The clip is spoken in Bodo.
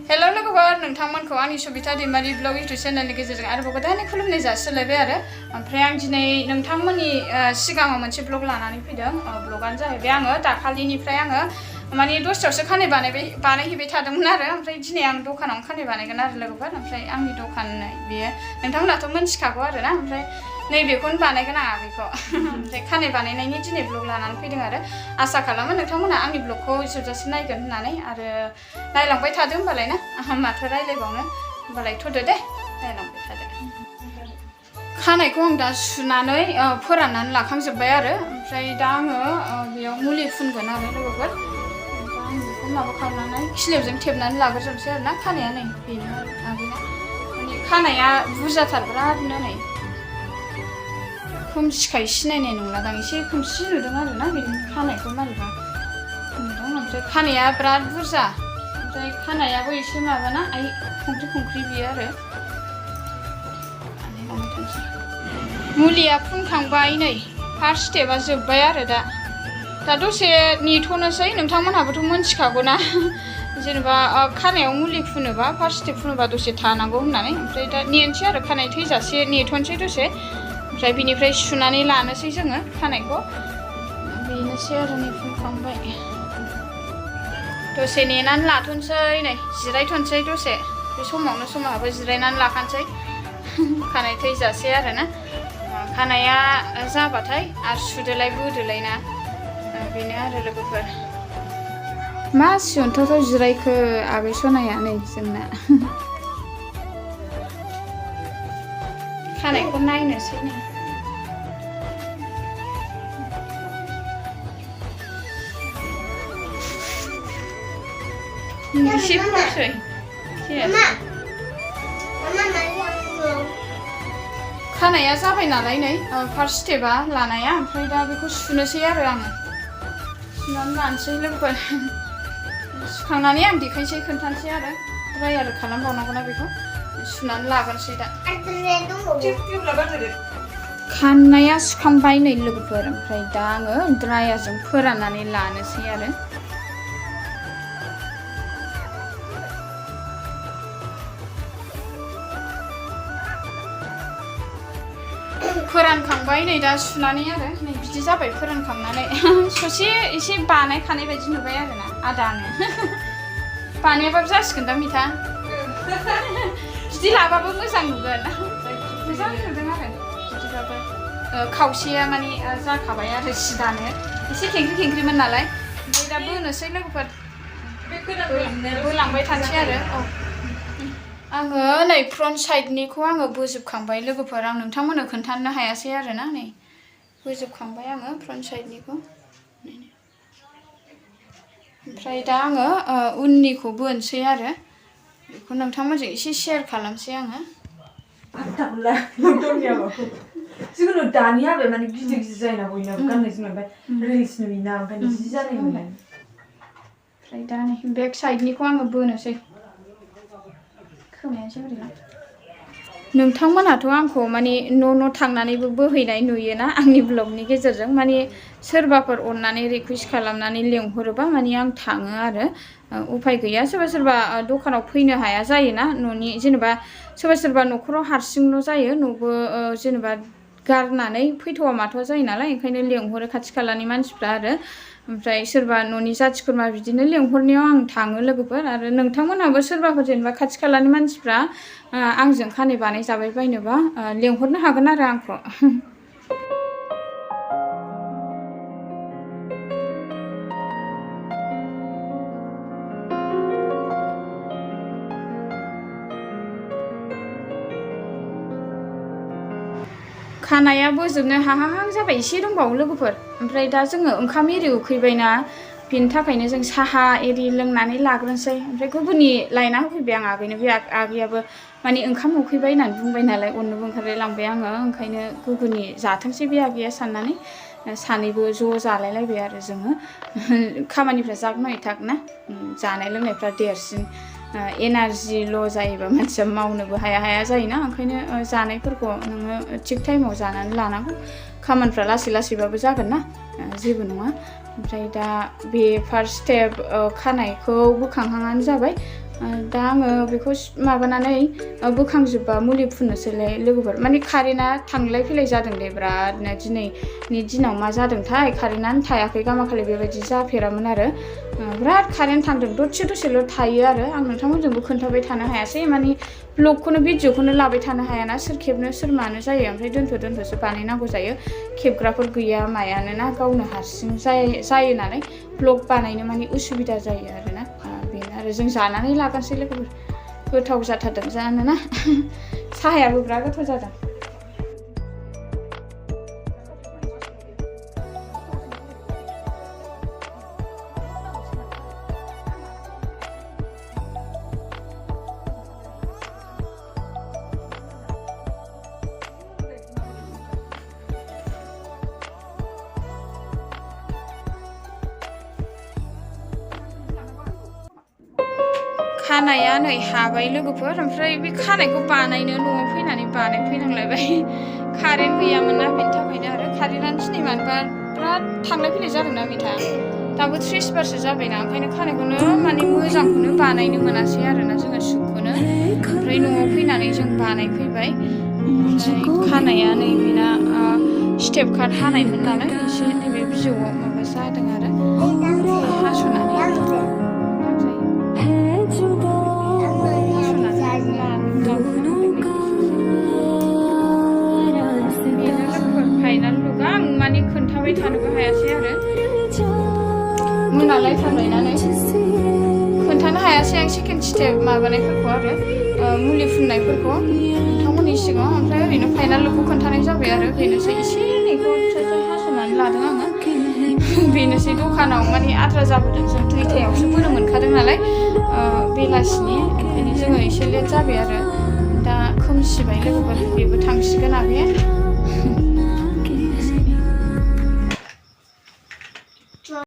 हेल' लोगोफोर नोंथांमोनखौ आंनि सबिता दैमारि ब्लग इउटुब चेनेलनि गेजेरजों आरोबाव गोदानै खुलुमनाय जासिलायबाय आरो ओमफ्राय आं दिनै नोंथांमोननि सिगाङाव मोनसे ब्लग लानानै फैदों ब्लगानो जाहैबाय आङो दाखालिनिफ्राय आङो माने दस्रायावसो खानाय बानायहैबाय थादोंमोन आरो ओमफ्राय दिनै आं दखानावनो खानाय बानायगोन आरो लोगोफोर ओमफ्राय आंनि दखान बेयो नोंथांमोनाथ' मिन्थिखागौ आरो ना ओमफ्राय नैबेखौनो बानायगोन आं आगैखौ ओमफ्राय खानाय बानायनायनि दिनै ब्लग लानानै फैदों आरो आसा खालामो नोंथांमोना आंनि ब्लगखौ जोबजासे नायगोन होननानै आरो नायलांबाय थादो होमबालाय ना माथो रायलायबावनो होमबालाय थ'दो दे नायलांबाय थादो खानायखौ आं दा सुनानै फोराननानै लाखांजोब्बाय आरो ओमफ्राय दा आङो बेयाव मुलि फुनगोन आरो लोगोफोर दा आं बेखौ माबा खालामनानै खिलिबजों थेबनानै लाग्रोजोबसै आरो ना खानाया नै बेनो आगैना माने खानाया बुरजाथार बिरादनो नै खोमसिखाय सिनायनाय नंलादां एसे खोमसि नुदों आरो ना बेनि खानायखौ मारैबा नुदों ओमफ्राय खानाया बिराद बुरजा ओमफ्राय खानायाबो एसे माबाना आइ खंख्रि बियो आरो मुलिया फुनखांबाय नै फार्स्ट स्टेपआ जोब्बाय आरो दा दसे नेथ'नोसै नोंथांमोनहाबोथ' मिन्थिखागौ ना जेनेबा खानायाव मुलि फुनोबा फार्स्ट स्टेप फुनोबा दसे थानांगौ होननानै ओमफ्राय दा नेनोसै आरो खानाय थैजासे नेथ'नोसै दसे ओमफ्राय बिनिफ्राय सुनानै लानोसै जोङो खानायखौ बेनोसै आरो नै फुनखांबाय दसे नेनानै लाथ'नोसै नै जिरायथ'नोसै दसे बे समावनो समाबो जिरायनानै लाखानोसै खानाय थैजासे आरो ना खानाया जाबाथाय आरो सुदोलाय बोदोलाय ना बेनो आरो लोगोफोर मा सियनथ' जिरायखो आगै सनाया नै जोंना खानायखौ नायनोसै नै एसे फुसै खानाया जाबाय नालाय नै फार्स्ट स्टेपआ लानाया ओमफ्राय दा बेखौ सुनोसै आरो आङो सुनानै लानोसै लोगोफोर सुखांनानै आं देखायनोसै खोन्थानोसै आरो ड्रायार खालामबावनांगौना बेखौ सुनानै लागोनसै दा खानाया सुखांबाय नै लोगोफोर ओमफ्राय दा आङो ड्रायारजों फोराननानै लानोसै आरो फोरानखांबाय नै दा सुनानै आरो नै बिदि जाबाय फोरानखांनानै ससे एसे बानायखानाय बायदि नुबाय आरो ना आदानो बानायाबाबो जासिगोन दा मिथा बिदि लाबाबो मोजां नुगोन मोजां नुदों आरो बिदिबाबो खावसेया माने जाखाबाय आरो सिदानो एसे खेंख्रिमोन नालाय ओमफ्राय दा बोनोसै लोगोफोर बोलांबाय थानोसै आरो आङो नै फ्रन्ट साइडनिखौ आङो बोजोबखांबाय लोगोफोर आं नोंथांमोननो खोन्थानो हायासै आरो ना नै बोजोबखांबाय आङो फ्रन्ट साइडनिखौ ओमफ्राय दा आङो उननिखौ बोनसै आरो बेखौ नोंथांमोनजों एसे शेयार खालामसै आङो जिखुनु दानि हाबाया माने गिदिर जायोना बयनाबो गाननाय जोमनाय ओमफ्राय रिल्स नुयोना ओंखायनो बिदि जानाय मोनलाय ओमफ्राय दा नै बेक साइडनिखौ आङो बोनोसै खोमायासो बोरैबा नोंथांमोनाथ' आंखौ माने न' थांनानैबो बोहैनाय नुयोना आंनि ब्लगनि गेजेरजों माने सोरबाफोर अननानै रिकुवेस्ट खालामनानै लेंहरोबा माने आं थाङो आरो उफाय गैया सोरबा दखानाव फैनो हाया जायोना न'नि जेनेबा सोरबा न'खराव हारसिंल' जायो न'बो जेनेबा गारनानै फैथ'वा माथ'वा जायो नालाय ओंखायनो लेंहरो खाथि खालानि मानसिफ्रा आरो ओमफ्राय सोरबा न'नि जाथि खुरमा बिदिनो लेंहरनायाव आं थाङो लोगोफोर आरो नोंथांमोनहाबो सोरबाफोर जेनेबा खाथि खालानि मानसिफ्रा आंजों खानाय बानायजाबाय बायनोबा लेंहरनो हागोन आरो आंखौ खानाया बोजोबनो हाहां जाबाय एसे दंबावो लोगोफोर ओमफ्राय दा जोङो ओंखाम एरि उखैबायना बेनि थाखायनो जों साहा एरि लोंनानै लाग्रोनोसै ओमफ्राय गुबुननि लायना होफैबाय आं आगैनो बे आगैयाबो माने ओंखाम उखैबाय होननानै बुंबाय नालाय अननोबो ओंखारलाय लांबाय आङो ओंखायनो गुबुननि जाथोंसै बे आगैया साननानै सानैबो ज' जालायलायबाय आरो जोङो खामानिफ्रा जाग नायथाग ना जानाय लोंनायफ्रा देरसिन एनार्जि ल' जायोबा मानसिया मावनोबो हाया जायोना ओंखायनो जानायफोरखौ नोङो थिग टाइमाव जानानै लानांगौ खामानिफ्रा लासैबाबो जागोन ना जेबो नङा ओमफ्राय दा बे फार्स्ट स्टेप खानायखौ बोखांहांआनो जाबाय दा आङो बेखौ माबानानै बोखांजोबबा मुलि फुननोसैलाय लोगोफोर माने कारेन्टआ थांलाय फैलाय जादों दे बिरादनो दिनैनि दिनाव मा जादोंथाय कारेन्टआनो थायाखै गामाखालि बेबायदि जाफेरामोन आरो बिराद कारेन्ट थांदों दसेल' थायो आरो आं नोंथांमोनजोंबो खोन्थाबाय थानो हायासै माने ब्लगखौनो भिडिअखौनो लाबाय थानो हायाना सोर खेबनो सोर मानो जायो ओमफ्राय दोनथ'सो बानायनांगौ जायो खेबग्राफोर गैया मायानो ना गावनो हारसिं जायो नालाय ब्लग बानायनो माने उसुबिदा जायो आरोना बेनो आरो जों जानानै लागोनसै लोगोफोर गोथाव जाथारदों जानोना साहायाबो बिराद गोथाव जादों खानाया नै हाबाय लोगोफोर ओमफ्राय बे खानायखौ बानायनो न'आव फैनानै बानायफैनांलायबाय कारेन्ट गैयामोन ना बेनि थाखायनो आरो कारेन्टआनो दिनै मानोबा बिराद थांलाय फैलाय जादोंना मिथा दाबो 30 बारसो जाबायना ओंखायनो खानायखौनो माने मोजांखौनो बानायनो मोनासै आरोना जोङो सुखौनो ओमफ्राय न'आव फैनानै जों बानायफैबाय ओमफ्राय खानाया नै बेना स्टेप काट हानायमोन नालाय एसे नैबे बिजौआव माबा जादों आरो हास'नानै फाइनाल लुक आं माने खोन्थाबाय थानोबो हायासै आरो मोनालायथारबायना नै खोन्थानो हायासै आं सेकेन्ड स्टेप माबानायफोरखौ आरो मुलि फुननायफोरखौ नोंथांमोननि सिगाङाव ओमफ्राय ओरैनो फाइनाल लुकखौ खोन्थानाय जाबाय आरो बेनोसै एसे एनैखौ हास'नानै लादों आङो बेनोसै दखानाव माने आद्रा जाबोदों जों 2थायावसो बोनो मोनखादों नालाय बेलासिनि ओंखायनो जोङो एसे लेट जाबाय आरो दा खोमसिबाय लोगोफोर बेबो थांसिगोन आबे